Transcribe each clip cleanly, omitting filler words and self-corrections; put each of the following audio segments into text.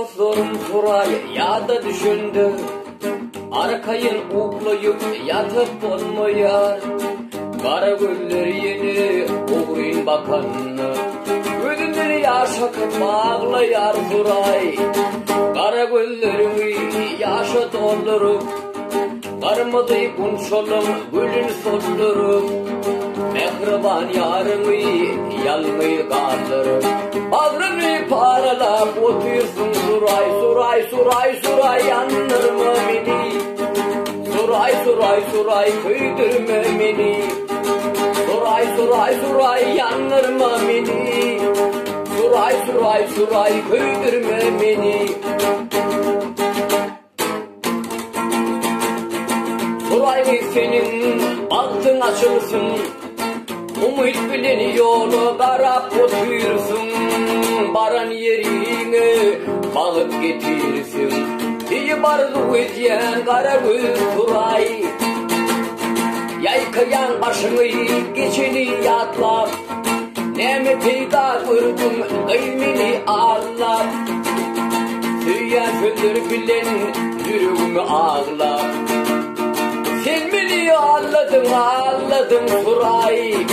Dostlarym Suraý ýada düşende, Arkaýyn uklaýyp ýatyp bolmaýar. Gara gözleri ýene ogryn bakanda, Gözümden ýaş akyp aglaýar Suraý. Gara gözleriňi ýaşa dolduryp, Gyrmyzy gunçalyň gülün solduryp, Mähriban ýaryňy ýalňyz galdyryp, Bagryny paralap otyrsyň Suraý, Suraý, Suraý, Suraý ýandyrma meni. Suraý, Suraý, Suraý köýdürme meni. Suraý, Suraý, Suraý ýandyrma meni. Suraý, Suraý, Suraý köýdürme meni. Suraý seniň bagtyň açylsyn, Umyt bilen ýola garap otyrsyň, Baran ýeriňe bagt getirsin Diýip arzuw edýän gara göz Suraý. Ýaýkaýaň başyňy geçeni ýatlap, Näme peýda gördüň gyz meni aldap. Söýýän sözleri bilen ýüregimi aglap. Sen meni aldadyň aldadyň Suraý.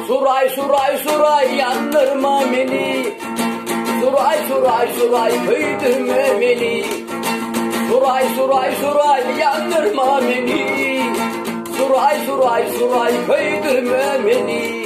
Suraý Suraý Suraý ýandyrma meni. Suraý Suraý Suraý köýdürme meni. Suraý Suraý Suraý ýandyrma meni. Suraý Suraý Suraý köýdürme meni.